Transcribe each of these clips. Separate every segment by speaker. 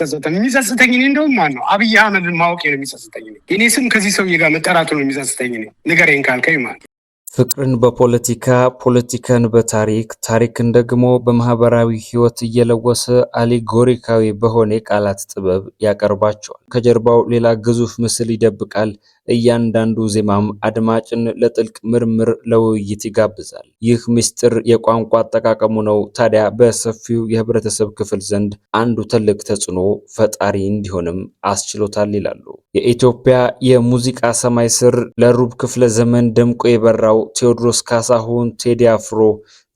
Speaker 1: ጸጸተኝ። የሚጸጽተኝ እኔ እንደውም ማን ነው፣ አብይ አህመድን ማወቄ ነው የሚጸጽተኝ። እኔ የኔ ስም ከዚህ ሰውዬ ጋር መጠራቱ ነው የሚጸጽተኝ። እኔ ንገረኝ ካልከኝ ማለት
Speaker 2: ፍቅርን በፖለቲካ፣ ፖለቲካን በታሪክ፣ ታሪክን ደግሞ በማህበራዊ ሕይወት እየለወሰ አሊጎሪካዊ በሆነ የቃላት ጥበብ ያቀርባቸዋል። ከጀርባው ሌላ ግዙፍ ምስል ይደብቃል። እያንዳንዱ ዜማም አድማጭን ለጥልቅ ምርምር፣ ለውይይት ይጋብዛል። ይህ ምስጢር የቋንቋ አጠቃቀሙ ነው። ታዲያ በሰፊው የህብረተሰብ ክፍል ዘንድ አንዱ ትልቅ ተጽዕኖ ፈጣሪ እንዲሆንም አስችሎታል ይላሉ። የኢትዮጵያ የሙዚቃ ሰማይ ስር ለሩብ ክፍለ ዘመን ደምቆ የበራው ቴዎድሮስ ካሳሁን ቴዲ አፍሮ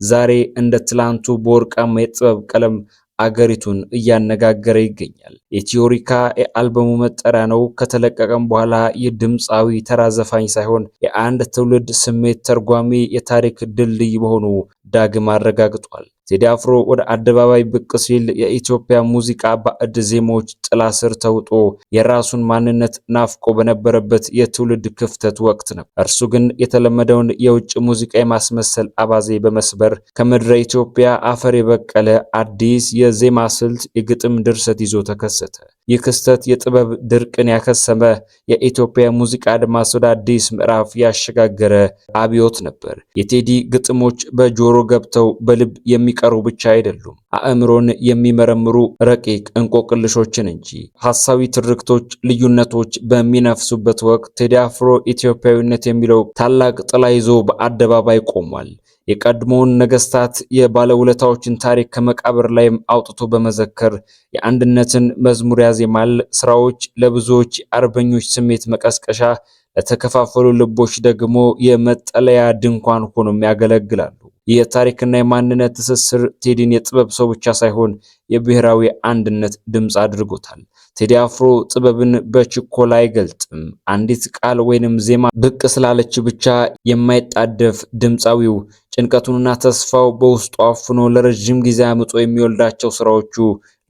Speaker 2: ዛሬ እንደ ትላንቱ በወርቃማ የጥበብ ቀለም አገሪቱን እያነጋገረ ይገኛል። ኢትዮሪካ የአልበሙ መጠሪያ ነው። ከተለቀቀም በኋላ የድምፃዊ ተራ ዘፋኝ ሳይሆን የአንድ ትውልድ ስሜት ተርጓሚ፣ የታሪክ ድልድይ መሆኑ ዳግም አረጋግጧል። ቴዲ አፍሮ ወደ አደባባይ ብቅ ሲል የኢትዮጵያ ሙዚቃ ባዕድ ዜማዎች ጥላ ስር ተውጦ የራሱን ማንነት ናፍቆ በነበረበት የትውልድ ክፍተት ወቅት ነው። እርሱ ግን የተለመደውን የውጭ ሙዚቃ የማስመሰል አባዜ በመስበር ከምድረ ኢትዮጵያ አፈር የበቀለ አዲስ የዜማ ስልት፣ የግጥም ድርሰት ይዞ ተከሰተ። ይህ ክስተት የጥበብ ድርቅን ያከሰመ፣ የኢትዮጵያ ሙዚቃ አድማስ ወደ አዲስ ምዕራፍ ያሸጋገረ አብዮት ነበር። የቴዲ ግጥሞች በጆሮ ገብተው በልብ የሚቀሩ ብቻ አይደሉም፣ አእምሮን የሚመረምሩ ረቂቅ እንቆቅልሾችን እንጂ። ሐሳዊ ትርክቶች፣ ልዩነቶች በሚነፍሱበት ወቅት ቴዲ አፍሮ ኢትዮጵያዊነት የሚለው ታላቅ ጥላ ይዞ በአደባባይ ቆሟል። የቀድሞውን ነገስታት የባለውለታዎችን ታሪክ ከመቃብር ላይም አውጥቶ በመዘከር የአንድነትን መዝሙር ያዜማል። ስራዎች ለብዙዎች የአርበኞች ስሜት መቀስቀሻ፣ ለተከፋፈሉ ልቦች ደግሞ የመጠለያ ድንኳን ሆኖም ያገለግላሉ። የታሪክና የማንነት ትስስር ቴዲን የጥበብ ሰው ብቻ ሳይሆን የብሔራዊ አንድነት ድምፅ አድርጎታል። ቴዲ አፍሮ ጥበብን በችኮላ አይገልጥም። አንዲት ቃል ወይንም ዜማ ብቅ ስላለች ብቻ የማይጣደፍ ድምፃዊው ጭንቀቱንና ተስፋው በውስጡ አፍኖ ለረዥም ጊዜ አምጦ የሚወልዳቸው ስራዎቹ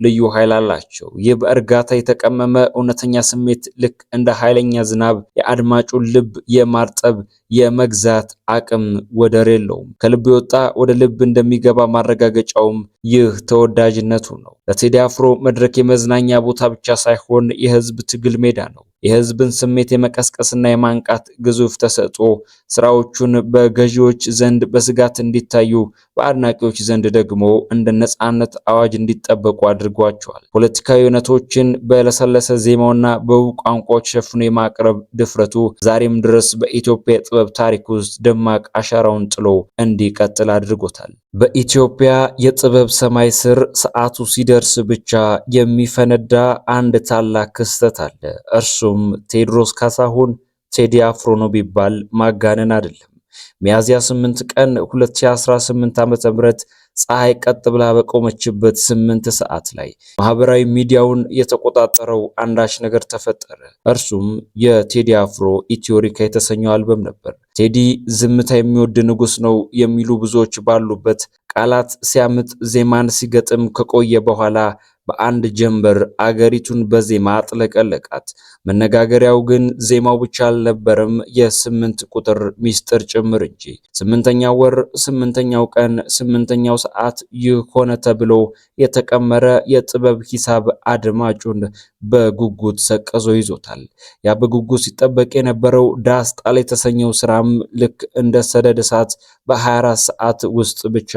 Speaker 2: ልዩ ኃይል አላቸው። ይህ በእርጋታ የተቀመመ እውነተኛ ስሜት ልክ እንደ ኃይለኛ ዝናብ የአድማጩን ልብ የማርጠብ፣ የመግዛት አቅም ወደር የለውም። ከልብ የወጣ ወደ ልብ እንደሚገባ ማረጋገጫውም ይህ ተወዳጅነቱ ነው። ለቴዲ አፍሮ መድረክ የመዝናኛ ቦታ ብቻ ሳይሆን የህዝብ ትግል ሜዳ ነው። የህዝብን ስሜት የመቀስቀስና የማንቃት ግዙፍ ተሰጥኦ ስራዎቹን በገዢዎች ዘንድ በስጋት እንዲታዩ፣ በአድናቂዎች ዘንድ ደግሞ እንደ ነጻነት አዋጅ እንዲጠበቁ አድርጓቸዋል። ፖለቲካዊ እውነቶችን በለሰለሰ ዜማውና በውብ ቋንቋዎች ሸፍኖ የማቅረብ ድፍረቱ ዛሬም ድረስ በኢትዮጵያ የጥበብ ታሪክ ውስጥ ደማቅ አሻራውን ጥሎ እንዲቀጥል አድርጎታል። በኢትዮጵያ የጥበብ ሰማይ ስር ሰዓቱ ሲደርስ ብቻ የሚፈነዳ አንድ ታላቅ ክስተት አለ። እርሱም ቴዎድሮስ ካሳሁን ቴዲ አፍሮ ነው ቢባል ማጋነን አይደለም። ሚያዝያ 8 ቀን 2018 ዓ.ም ፀሐይ ቀጥ ብላ በቆመችበት 8 ሰዓት ላይ ማህበራዊ ሚዲያውን የተቆጣጠረው አንዳች ነገር ተፈጠረ። እርሱም የቴዲ አፍሮ ኢትዮሪካ የተሰኘው አልበም ነበር። ቴዲ ዝምታ የሚወድ ንጉሥ ነው የሚሉ ብዙዎች ባሉበት ቃላት ሲያምጥ፣ ዜማን ሲገጥም ከቆየ በኋላ በአንድ ጀንበር አገሪቱን በዜማ አጥለቀለቃት። መነጋገሪያው ግን ዜማው ብቻ አልነበረም፣ የስምንት ቁጥር ሚስጥር ጭምር እንጂ። ስምንተኛው ወር፣ ስምንተኛው ቀን፣ ስምንተኛው ሰዓት፣ ይህ ሆነ ተብሎ የተቀመረ የጥበብ ሂሳብ አድማጩን በጉጉት ሰቅዞ ይዞታል። ያ በጉጉት ሲጠበቅ የነበረው ዳስ ጣል የተሰኘው ስራም ልክ እንደ ሰደድ እሳት በ24 ሰዓት ውስጥ ብቻ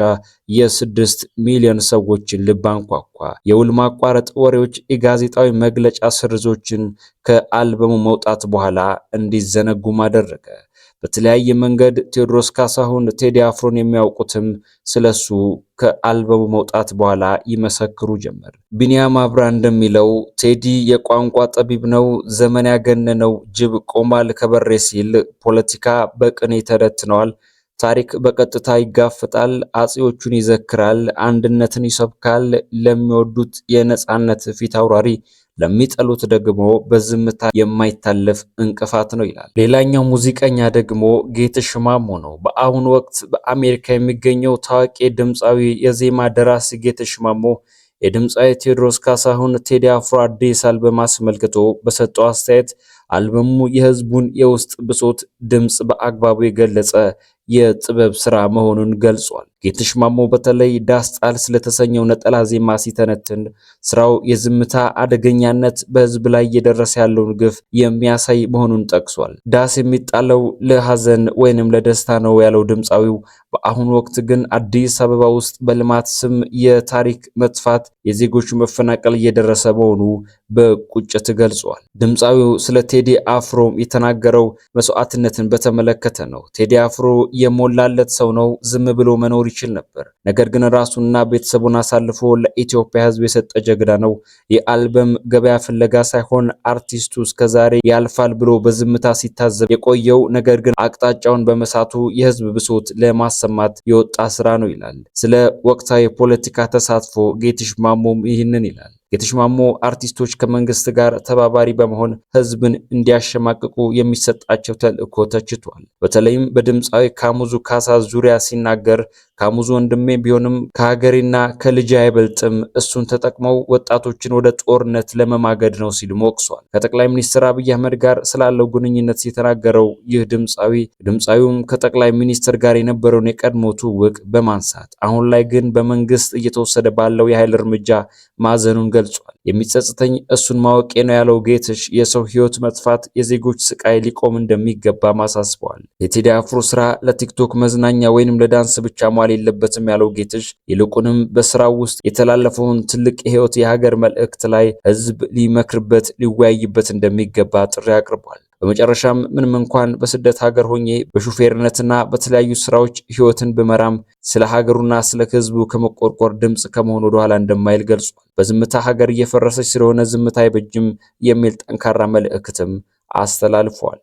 Speaker 2: የ6 ሚሊዮን ሰዎችን ልብ አንኳኳ። የውል ማቋረጥ ወሬዎች፣ የጋዜጣዊ መግለጫ ስርዞችን ከአልበሙ መውጣት በኋላ እንዲዘነጉም አደረገ። በተለያየ መንገድ ቴዎድሮስ ካሳሁን ቴዲ አፍሮን የሚያውቁትም ስለሱ ከአልበሙ መውጣት በኋላ ይመሰክሩ ጀመር። ቢኒያም አብራ እንደሚለው ቴዲ የቋንቋ ጠቢብ ነው፣ ዘመን ያገነነው ጅብ ቆማል ከበሬ ሲል ፖለቲካ በቅኔ ተረትነዋል። ታሪክ በቀጥታ ይጋፈጣል፣ አጼዎቹን ይዘክራል፣ አንድነትን ይሰብካል። ለሚወዱት የነጻነት ፊት አውራሪ፣ ለሚጠሉት ደግሞ በዝምታ የማይታለፍ እንቅፋት ነው ይላል። ሌላኛው ሙዚቀኛ ደግሞ ጌትሽ ማሞ ነው። በአሁኑ ወቅት በአሜሪካ የሚገኘው ታዋቂ ድምፃዊ፣ የዜማ ደራሲ ጌትሽ ማሞ የድምፃዊ ቴዎድሮስ ካሳሁን ቴዲ አፍሮ አዲስ አልበም አስመልክቶ በሰጠው አስተያየት አልበሙ የሕዝቡን የውስጥ ብሶት ድምፅ በአግባቡ የገለጸ የጥበብ ስራ መሆኑን ገልጿል። ጌትሽ ማሞ በተለይ ዳስ ጣል ስለተሰኘው ነጠላ ዜማ ሲተነትን ስራው የዝምታ አደገኛነት፣ በህዝብ ላይ እየደረሰ ያለውን ግፍ የሚያሳይ መሆኑን ጠቅሷል። ዳስ የሚጣለው ለሐዘን ወይንም ለደስታ ነው ያለው ድምፃዊው፣ በአሁኑ ወቅት ግን አዲስ አበባ ውስጥ በልማት ስም የታሪክ መጥፋት፣ የዜጎች መፈናቀል እየደረሰ መሆኑ በቁጭት ገልጿል። ድምፃዊው ስለ ቴዲ አፍሮም የተናገረው መስዋዕትነትን በተመለከተ ነው። ቴዲ አፍሮ የሞላለት ሰው ነው። ዝም ብሎ መኖር ይችል ነበር። ነገር ግን ራሱንና ቤተሰቡን አሳልፎ ለኢትዮጵያ ሕዝብ የሰጠ ጀግና ነው። የአልበም ገበያ ፍለጋ ሳይሆን አርቲስቱ እስከዛሬ ያልፋል ብሎ በዝምታ ሲታዘብ የቆየው ነገር ግን አቅጣጫውን በመሳቱ የህዝብ ብሶት ለማሰማት የወጣ ስራ ነው ይላል። ስለ ወቅታዊ የፖለቲካ ተሳትፎ ጌትሽ ማሞም ይህንን ይላል። ጌትሽ ማሞ አርቲስቶች ከመንግስት ጋር ተባባሪ በመሆን ህዝብን እንዲያሸማቅቁ የሚሰጣቸው ተልዕኮ ተችቷል። በተለይም በድምፃዊ ካሙዙ ካሳ ዙሪያ ሲናገር ካሙዙ ወንድሜ ቢሆንም ከሀገሬና ከልጄ አይበልጥም፣ እሱን ተጠቅመው ወጣቶችን ወደ ጦርነት ለመማገድ ነው ሲልም ወቅሷል። ከጠቅላይ ሚኒስትር አብይ አህመድ ጋር ስላለው ግንኙነት የተናገረው ይህ ድምፃዊ ድምፃዊውም ከጠቅላይ ሚኒስትር ጋር የነበረውን የቀድሞ ትውውቅ በማንሳት አሁን ላይ ግን በመንግስት እየተወሰደ ባለው የኃይል እርምጃ ማዘኑን ገልጿል። የሚጸጽተኝ እሱን ማወቄ ነው ያለው ጌትሽ የሰው ሕይወት መጥፋት፣ የዜጎች ስቃይ ሊቆም እንደሚገባ አሳስበዋል። የቴዲ አፍሮ ስራ ለቲክቶክ መዝናኛ ወይንም ለዳንስ ብቻ መዋል የለበትም ያለው ጌትሽ ይልቁንም በስራው ውስጥ የተላለፈውን ትልቅ የህይወት የሀገር መልእክት ላይ ህዝብ ሊመክርበት ሊወያይበት እንደሚገባ ጥሪ አቅርቧል። በመጨረሻም ምንም እንኳን በስደት ሀገር ሆኜ በሹፌርነትና በተለያዩ ስራዎች ህይወትን ብመራም ስለ ሀገሩና ስለ ህዝቡ ከመቆርቆር ድምፅ ከመሆን ወደኋላ እንደማይል ገልጿል። በዝምታ ሀገር እየፈረሰች ስለሆነ ዝምታ አይበጅም የሚል ጠንካራ መልእክትም አስተላልፏል።